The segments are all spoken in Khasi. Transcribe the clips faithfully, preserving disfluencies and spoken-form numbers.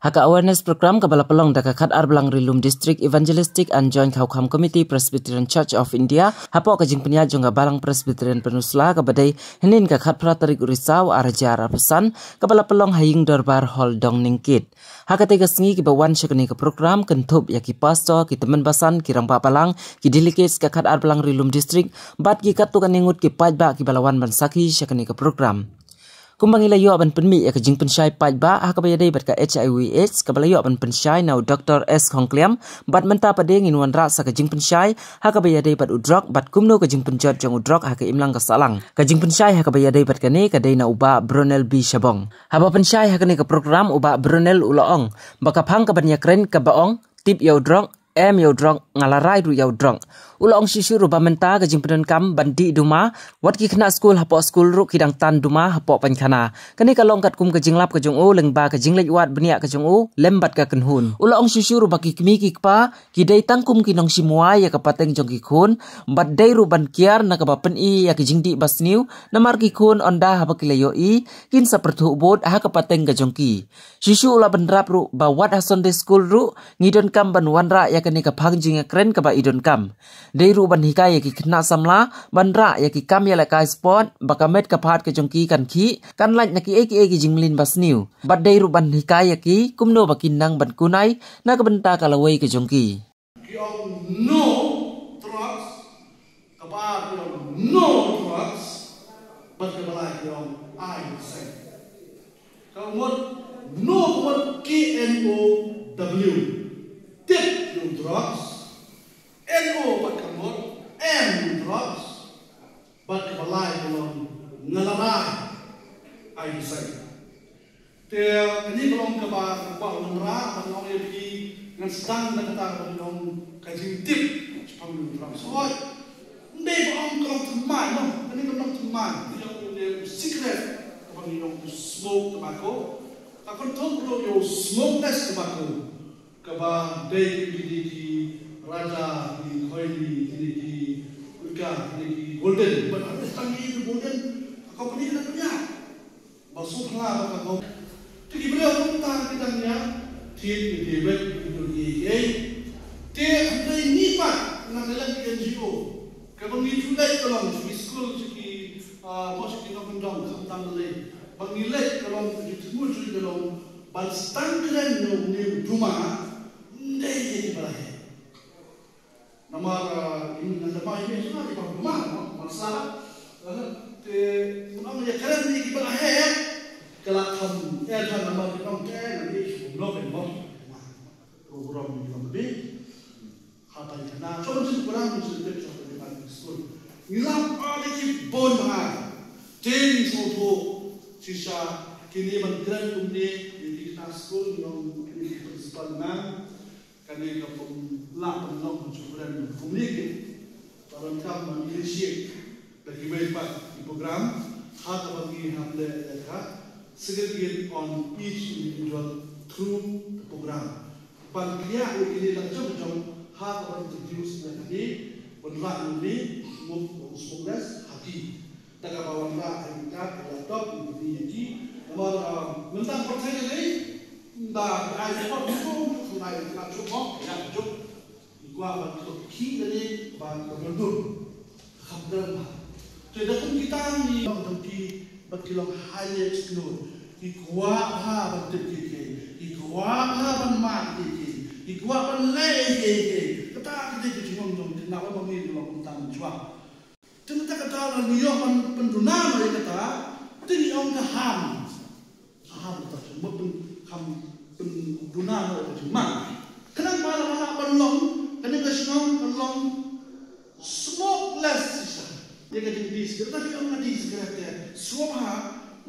Ha ka awareness program kaba la pynlong da ka Khatar Blang Rilum District Evangelistic and Joint Khawkham Committee Presbyterian Church of India, hapoh ka jingpynïaid jong ka Balang Presbyterian Peninsula kaba dei hynnin ka khatphra tarik u Risaw arhajar arphew san, kaba la pynlong ha Ïing Dorbar Hall Dong Ningkit. Ha katei ka sngi kiba wan sha kane ka program kynthup ïa ki pastor, ki tymmen basan, ki rangbah balang, ki delegates ka Khatar Blang Rilum District, bad ki katto katne ngut ki paidbah kiba la wan ban sakhi sha kane ka program. Kumba ngi la ïoh ban pynmih ïa ka jingpynshai paidbah ha kaba ïadei bad ka H I V AIDS kaba la ïoh ban pynshai na u Doctor S Khongkliam, bad mynta pat de ngin wanrah sa ka jingpynshai ha kaba ïadei bad u drok bad kumno ka jingpynjot jong u drok ha ka imlang ka sahlang. Ka jingpynshai ha kaba ïadei bad kane ka dei na u Bah Bronel B Shabong. Haba pynshai ha kane ka program u Bah Bronel u la ong ba ka phang kaban ïakren kaba ong tip ïa u drok, em ïa u drok, nga la rai ruh ïa u drok. U la ong shisha ruh ba mynta ka jingpyndonkam ban dih duma, wat ki khynnah skul hapoh skul ruh ki dang tan duma hapoh painkhana. Kane ka long katkum ka jinglap ka jong u lyngba ka jingleit wad bniah ka jong u lem bad ka kynhun. U la ong shisha ruh ba ki kmie ki kpa ki dei tang kum ki nongshim wai ïa ka pateng jong ki khun, bad dei ruh ban kiar na kaba pyni ïa ka jingdih basniew, namar ki khun ynda haba ki la ïohi kin sa pyrthuh bud ha ka pateng ka jong ki. Shisha u la bynrap ruh ba wat ha Sunday School ruh ngi donkam ban wanrah ïa kane ka phang jingïakren kaba i donkam. Dei ruh ban hikai ïa ki khynnah samla ban rah ïa ki kam ïalehkai sport ba ka met ka phad ka jong ki kan khih, kan lait na kiei kiei ki jingmlien basniew. Bad dei ruh ban hikai ïa ki kumno ba kin nang ban kunai na ka bynta ka lawei ka jong ki. Ki ong no drugs, kaba ar ki ong no drugs, bad kaba lai ki ong I consent. Ka mut no ka mut K N O W. Tip ïa u drugs. N O bad ka mut M ïa u drugs. Bad kaba lai ka long nga la rai. I consent. Te kane ka long kaba ka kwah wanrah ban ong ïa phi ngan sdang da kata kaba long ka jingtip shaphang u Trump. Sa hooid. Ym dei ba ong ka long thymmai noh. Kane ka long thymmai. Ka long u ne u secret kaba ngi ong u smoke tobacco. Ka kynthup ruh ïa u smokeless tobacco. Kaba dei kine ki raja, kine ki Khoeini, kine ki Gurkha, kine ki Golden. Bad ha ka tang ki Golden, ka company ka dang pynïaid. Ba suk la ba ka kong. Te ki briew kumta ki dang ïa thied ki debate ki dur ki ei. Te hynrei ngi pat na ka liang ki N G O. Kaba ngi ju leit ka long sha ki skul, sha ki, ah, mo sha ki nongkyndong khamtam lei. Ba ngi leit ka long ka jingthmu jong ngi ka long ban sdang kren ïa une u duma. Ym dei ïa kiba la heh. Namar, ah, in ngan da mai me sha ki ba ma, ma, ma sa. Eh, te, mun ong ïa kren ïa kiba la heh, ka la kham, eh, ka namar ki ong te, ngan ïa shu no, ben mo. Program ni lam be. Hata ïa na, chong jin program ni jin be, chong jin be, school. Ngi lam, ah, ni ki bon ma. Te ngi sngewthuh, shisha, kine ban kren kumne, ïa ki na school, ngi ong, ïa ki principal man. Kane ka pynlah pynlong ha Jubran kumne ki ba donkam ban initiate da kiwei pat ki program ha kaba ngi hap leh ïa ka segregate on each individual through the program. Ban kynnoh ïa kine la jong jong ha kaba introduce ïa kane ban lah ïa kine smoke, smokeless ha ki. Da kaba wanrah ïa ka laptop ïa ki, namar, ah, mynta pyrthei ka dei da ka ai sport, mynta ka ai ka juk, ïa juk. Ki kwah ban tuk ki ka dei ban ka dur dur. Kham kren ba. Te da kum kita ngi long dong ki, bad ki long highly explored. Ki kwah ha ban tip ki ki. Ki kwah ha ban mad ki ki. Ki kwah ban leh ki ki. Kata ka dei ka jingong jong ki, naba ngi long kumta mynjwai. Te mynta kata lada ngi ïoh ban pynduna noh ïa kata, te ngi ong ka ham. Ka ham kata, mut pyn, kham pynduna noh ïa ka jingmang. Khnang ba lada lah ban long, kane ka shnong kan long smokeless shisha. Ïa ka jingdih sigaret, kata ngi ong ka dih sigaret te. Sngewbha,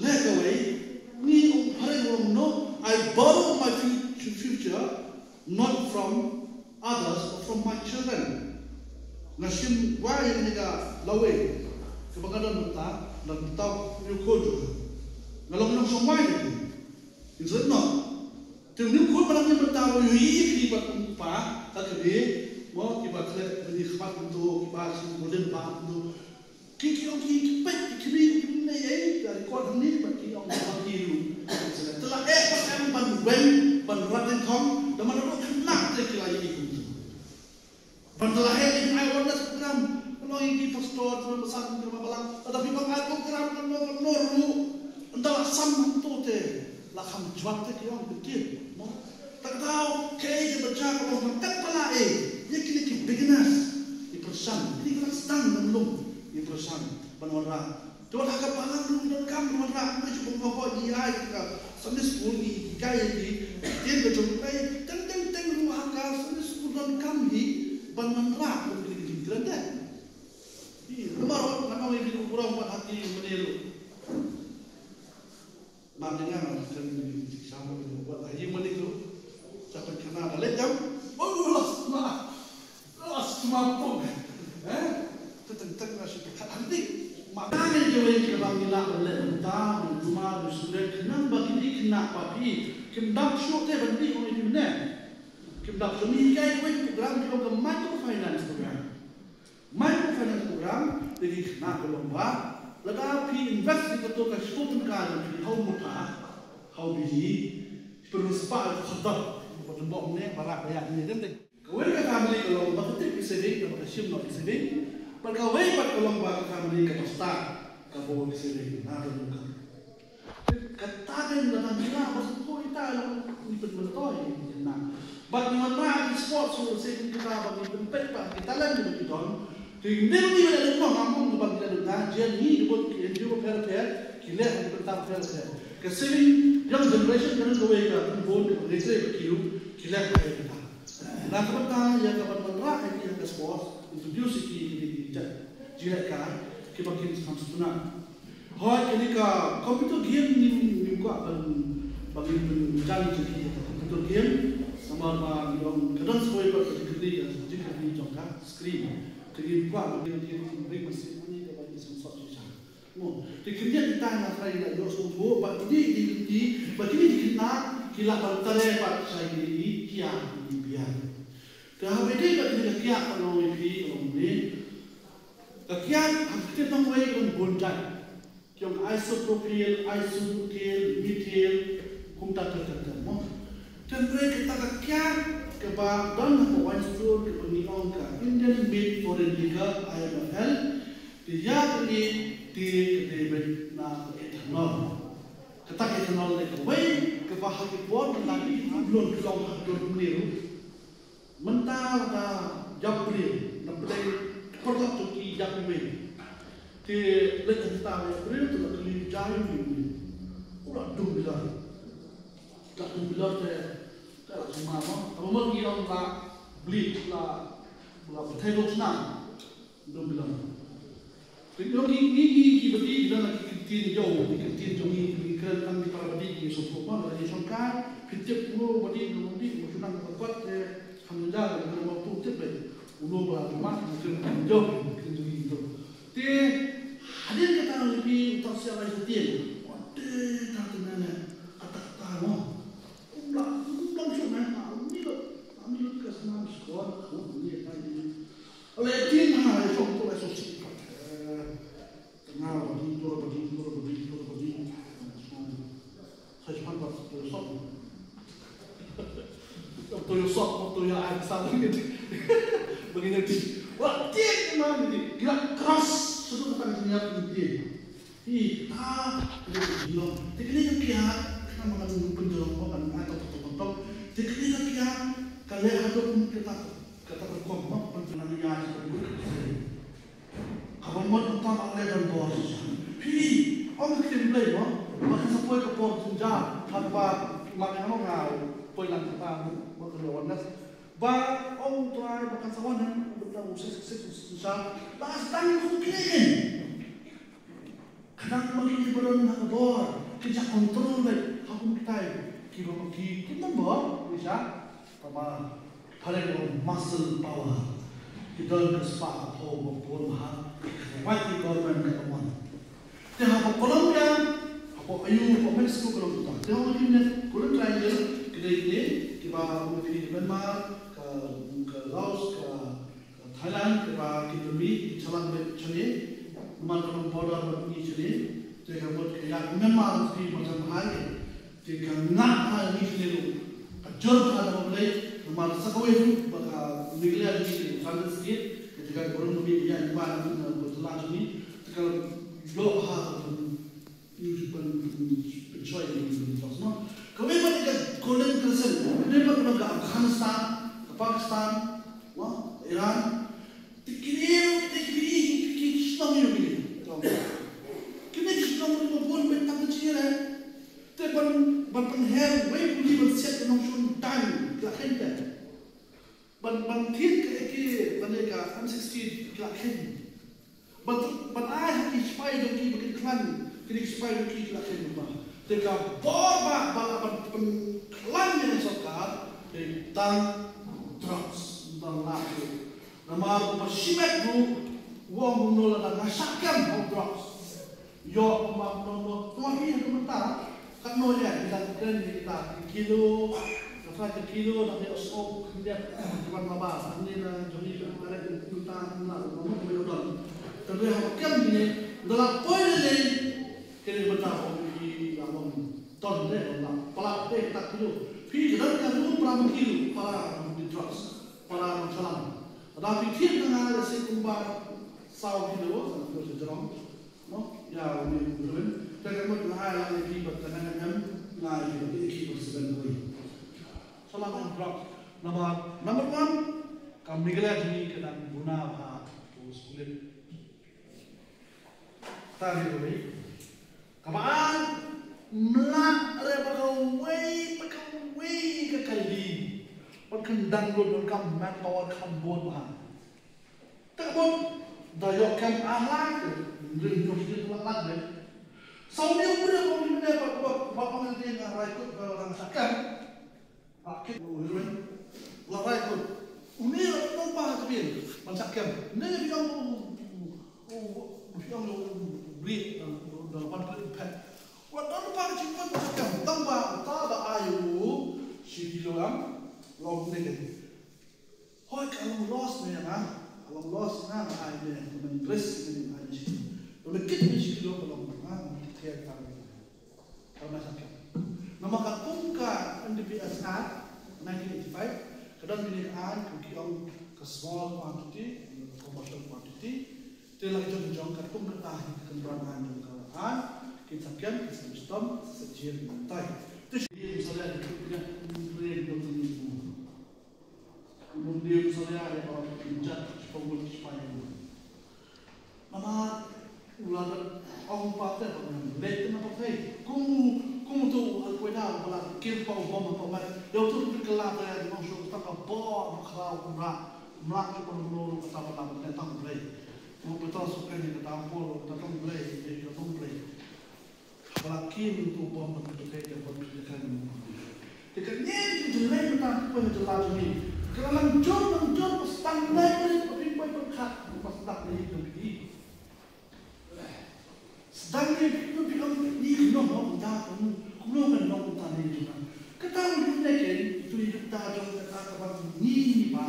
leh kawei, ngi ong phareng ong no, I borrow my fu-, future, not from others, but from my children. Nga shim wai ïa kane ka lawei kaba nga don mynta, nga don mynta u hynñiew khun jong nga. Nga long nongshong wai ïa ki. Ngi sngewthuh noh. Te u hynñiew khun ba dang mynta u ïohi ïa ki bad u kpa, ka kmie, mo kiba khleh bynñi khmat kumto, kiba shim golden bar kumto. Ki, ki ong ki, ki peit, ki kmie, ki kmie, eh, ka record hangne, bad ki ong ba ki ruh. Te la eh, ba em ban wen, Ban rat nyngkong, da man ruh khynnah te ki la ïohi kumtu. Ban da la heh ïa ki awareness program, ka long ïa ki pastor, ki nongpynsan, ki nongbalang, lada phi ong ai program, kano kano ruh, ynda la sam hangto te, la kham jwat te ki ong ki kit, mo. Te ka daw, kaei kaba jia ka long, kat ba la ei, ïa kine ki beginners, i pyrshang, kine ki la sdang ban lum, i pyrshang, ban wanrah. Te wat ha ka balang ruh donkam ruh wanrah, kumba ju pynpaw ïa ka Sunday school, ngi hikai ïa ki, ktien ka jong U Blei, teng teng teng ruh ha ka Sunday school donkam hi ban wanrah kum ki jingkren de. Hi, namar wat nga ong ïa ki, u burom wat ha ki mane ruh. Mar nga nga kren ïa ki jingsham ruh wat ha ïing mane ruh. Sa pynkhana da leit jam. Oh, los ma. Los ma pung. Eh? Te teng teng na shi pyrkhat hanti. Ma ka ngi jawai kaba ngi lah ban leh mynta, ban jumar, ban sulet, khnang ba kine ki khynnah ba phi kim dap shuh te ban dih ong ïa phi mynne. Kim dap shuh, ngi hikai kawei ka program ki ong ka microfinance program. Microfinance program, te ki khynnah ka long ba lada phi invest ïa kato ka shiphew tyngka jong phi ha u mutha, ha u biji, phi pynspah ïa ka khyrdop, ba pynbok mynne, ba rah ba ïa mynne, dem te. Kawei ka family ka long ba ka tip ki saving, kaba ka shim noh ki saving. Bad kawei pat ka long ba ka family kaba stad, kaba bun ki saving. Na don ka. Kata ka long ba ngi lah ban sngewthuh ïa ka long ngi pynmyntoi ïa ka. Bad ngi wanrah ki sports, so saving kata ba ngi pynpeit pat ki talent kiba ki don. Te ngi dei ngi ïa lut noh, ngam ong ba ngi ïa lut noh, jia ngi da bun ki N G O bapher bapher, ki leh ha ki bynta bapher bapher. Ka saving young generation ka long kawei ka bun kaba ngi trei bad ki ruh, ki leh ha ki bynta. Na ka bynta ïa ka ban wanrah ïa ka sports, introduce ïa ki, ki, ki, ki, ki, ki, kiba kin kham sngewtynnat. Hooid, kane ka computer game ngim, ngim kwah ban, ban ngin pynjan ïa ki ha ka computer game. Namar ba ngi ong ka don sa kawei pat ka jingkyrni, ka jingkyrni jong ka screen. Te ngim kwah ban ngin, ngin, ngin ring machine mane kaba ngin sngewsih shisha. Mo, te khyndiat kita nga trai la ïoh sngewthuh ba kine ki lynti, ba kine ki khynnah ki lah ban trei pat sha kine ki kiad, kine ki biang. Te haba ïadei bad kine ki kiad, ka long ïa phi, ka long ïa phi. Ka kiad ha ka ktien nongwei ka long bun jait. Ki ong isopropyl, isobutyl, methyl, kumta ter ter ter, mo. Te hynrei kata ka kiad kaba don ha ka wine store kaba ngi ong ka Indian Made Foreign Liquor, I M F L. Te ïa kane te ka dei beit na ka ethanol. Kata ka ethanol ne kawei kaba ha ki por mynta ki long, ki long ha ki por mynne ruh. Mynta ka ïap briew na pdeng paralok jong ki ïap iwei. Te leit hangta ïap briew te la kylli jai u briew. U la dum bilar. La dum bilar te te la sumar mo. Haba mut ngi ong la bleach, la, la pynthei dok shnam. Dum bilar. Te ngi, ngi, ngi, ngi, ba dei, ki don la ki ktien jong, ki ktien jong ngi, ngi kren tang ki para ba dei, ki sngewthuh ba la ki shongkai, phi tip uno ba dei, uno ba dei, uno shunang ba kot, te kham jynjar, uno ba tu tip ba, uno ba la mat, uno kren tang jong, ktien jong ngi tu. Te hadien kata ngi phi uta sia lai sa tien. Wa te ta te na ne, kata kata no. Um la, um la shong na, um ni lo, um ni lo ka snam skor, um ni ta ni. Ale tin ha, shong tu la so si. Nga ba ding, tu ba ding, tu ba ding, tu ba ding. Sa shong ba tu sok. Tu sok, tu ya ai sa ding. Begini di. Wah, tin ma ni. Gila keras. Sudah kata ni dia. Hi, ta, kane ka jinglong. Te kane ka kiad, kane ma kan pynjulong ba kan ai tok tok tok. Te kane ka kiad, ka leh haduh kum kata, kata ka kom ba kan pynjulong ïa ka. Haba mut uta ba leh ban bor. Hi, ong ka ktien Blei ba, ba kan sa poi ka por jynjar, haba ma kan ong nga poi lang kata, ba ka leh wan nas. Ba ong Trai ba kan sa wan, ba kan sa wan, sik sik sik sik. Ba stang kum kine. Khnang ba kine kiba don ha ka bor ki ju control beit ha kum kitai kiba, ki, kim don bor, ki sha, kaba phareng, muscle power. Ki don ka spah ka phew ba bun ha, wat ki government ka mon. Te ha ka Colombia, ha ka E U, ha ka Mexico ka long kumta. Te ha ka Union, Golden Triangle, ki dei kine kiba, ki Myanmar, ka, ka Laos, ka Thailand, kaba ki Burmese ki chalan beit shane, namar ka long border bad ngi shane, te ka mut ka ïa Myanmar ki marjan bha ïa, te ka ngap ha ngi shane ruh. Ka Jur ha da ba lei, namar sa kawei ruh ba ka Meghalaya jong ngi ka dang state, ka jaka ka burom ba ngi ïa ïa ba na ba jylla jong ngi, te ka ïoh ha ka ban, ban, ban shoi ka ban jong ngi, no? Kawei pat ka Golden Crescent, kawei pat ka Afghanistan, ka Pakistan, no? Iran, te kine, te kine, ki, ki, ki shnong ïa kine. Kine ki shnong ïa ba bun ba tang ka jingïaleh. Te ban, ban pynher wei puli ban siat ka nongshun dang ki la khein te. Ban, ban thied ka A K, ban ïa ka M sixteen ki la khein. Ban, ban ai ha ki sipai jong ki ba kin khlaiñ, kine ki sipai jong ki ki la khein ba. Te ka bor ba, ba la ban pynkhlaiñ ïa ka sorkar, te tang drugs, tang la. Namar ba shimet ruh, u ong kumno lada nga shah kem ha u drugs. Ïoh kumba kumno kumno, kumba phi ha ka mynta, katno ïa, ki dang kren ïa kita, ki kilo, ka phai ka kilo, dang ïoh sngewbha, ki dep, ki wan maba, hangne na jong ngi ka kren ïa ka mynta, kumno kumno kumba ïoh don. Tang ïa ha kem kine, da la poi lei lei, kine mynta ong ki la long ton de, la palat de kita kilo. Phi ka dang ka ruh para kilo, para drugs, para nongchalan. Lada phi thied na nga lehse kumba saw kilo, sa kilo sha jrong. No? Ïa, uni u ruin. Te ka mut nga ai lang ïa ki bad ka nang em, nga ai ïa ki bad seben kawei. Sa la long drop. Number, number one, ka Meghalaya jong ngi ka dang bun bha u spulit. Ta ri kawei. Kaba ar, mlah re ba kawei, ba kawei ka kali. Ban kan dang lut, ban kan manpower kham bun bha. Te ka bun, da ïoh kem ar lai te, ring jong sdien la lak de. Saw ne u briew ong ne ba, ba, ba ong ne nga rai kut ba la dang sa kem. Ba kit u heroin. La rai kut. Une la tong ba ha tbien, ban sa kem. Ne ne biang u, u, u, biang u, u, u, u, u, u, u, u, u, ban phet. Wa don ba ka jingpang ban sa kem. Tang ba, ta ba ai u, shi kilo am, long ne ke. Hooid, ka long loss ne ïa nga, ka long loss nga, nga ai ne, ka long risk ne nga ai ne shi kilo. Ka long kit ne shi kilo ka long nga, nga kit ne ka long. Ka long sa kem. Namar ka kum ka N D P S Act nineteen eighty-five, ka don kine ka aiñ, ka ki ong ka small quantity, commercial quantity, te la jong jong ka kum kata hi ka kynran aiñ jong ka aiñ, ki sa kem, ki sa shitom, sa jel, tai. Te shi kem sa le, ki sa kem, Myndiat sha ka wut shipai. Namar u la da ong pat te ba ngan leit na pyrthei. Kum, kum uto u Al Qaeda ba la kir pa u bom pa mat. Ïa uto u kylla te nongshun tang ka bor ba khraw kumra. Mlak ki pynlong ruh kata ba la ban leit tang Blei. Mo ba tang suk kane kata por kata tang Blei, kata tang Blei. Ba la kiew ïa uto u bom ban pynthei, ban pynthei. Te kane ka jingïaleh mynta ka poi ha jylla jong ngi. Ka la nang jur nang jur, ba sdang Blei, Blei, ba phi poi pyrkhat, ba sdang Blei jong phi. Sdang Blei phi poi phi ong, ngi ki nong nong mynta, kumno, kumno ngan nong mynta ne jong nga. Kata u ïoh ne ke, uto u ïoh ta jong kata kaba ngi ba.